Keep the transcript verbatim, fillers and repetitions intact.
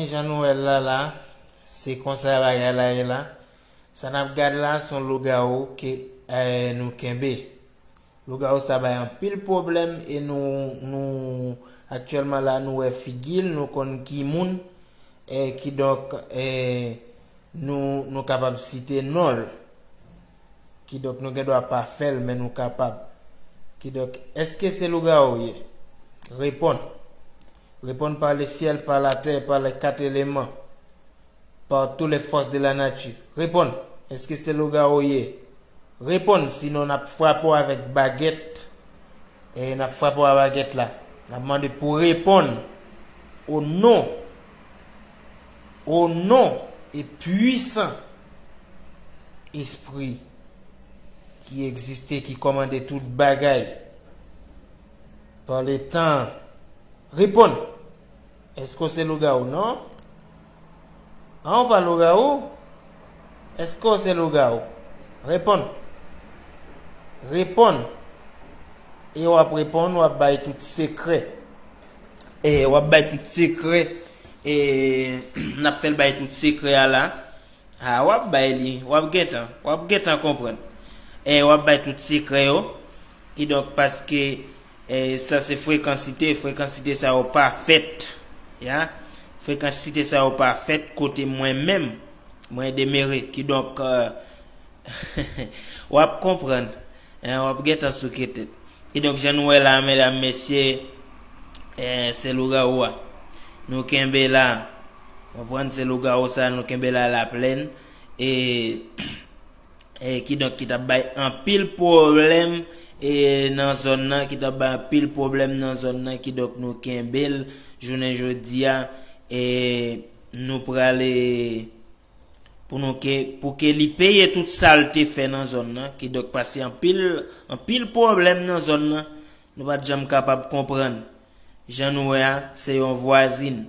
Jan nou wè l la la, se konsa bagay la ye la. Sa n ap gad la, se yon lougawou ke eh, nou kenbe. Lougawou sa bay anpil pwoblèm e nou, nou aktyèlman la, nou wè figi l, nou konn ki moun, eh, kidonk eh, nou, nou kapab site non l. Kidonk nou gen dwa pa fè l, men nou kapab. Kidonk, èske se lougawou ye? Reponn. Reponn par le ciel, par la terre, par les quatre éléments, par toutes les forces de la nature. Reponn. Èske se lougawou ye? Reponn, sinon n ap frape w avèk bagèt. E n ap frape w a bagèt la. N ap mande pou reponn o non, o non e pwisan espri ki egziste, ki kòmande tout bagay. Par le tan, reponn. Èske w se lougawou? Non. An, ou pa lougawou? Èske w se lougawou? Reponn. Reponn. E w ap reponn, w ap bay tout sekrè. E w ap bay tout sekrè. E n ap fè l bay tout sekrè a la. A, w ap bay li, w ap gentan, w ap gentan konprann. E w ap bay tout sekrè yo. Kidonk, paske e sa se frekansite, frekansite sa yo pa fèt. Ya. Frekansite sa yo pa fèt kote mwen menm, mwen demere. Kidonk, eh, w ap konprann. Hein, w ap gentan souke tèt. Kidonk, jan nou wè la, medam, mesye, eh, se lougawou a. Nou kenbe la. Konprann, se lougawou sa, nou kenbe la laplèn. E e, kidonk, ki t ap bay anpil pwoblèm e, nan zòn nan, ki t ap bay anpil pwoblèm nan zòn nan, kidonk nou kenbe l jounen jodi a, e nou prale pou nou ke, pou ke li peye tout sa l te fè nan zòn nan, kidonk pase anpil, anpil pwoblèm nan zòn nan, nou pa t janm kapab konprann. Jan nou wè a, se yon vwazin.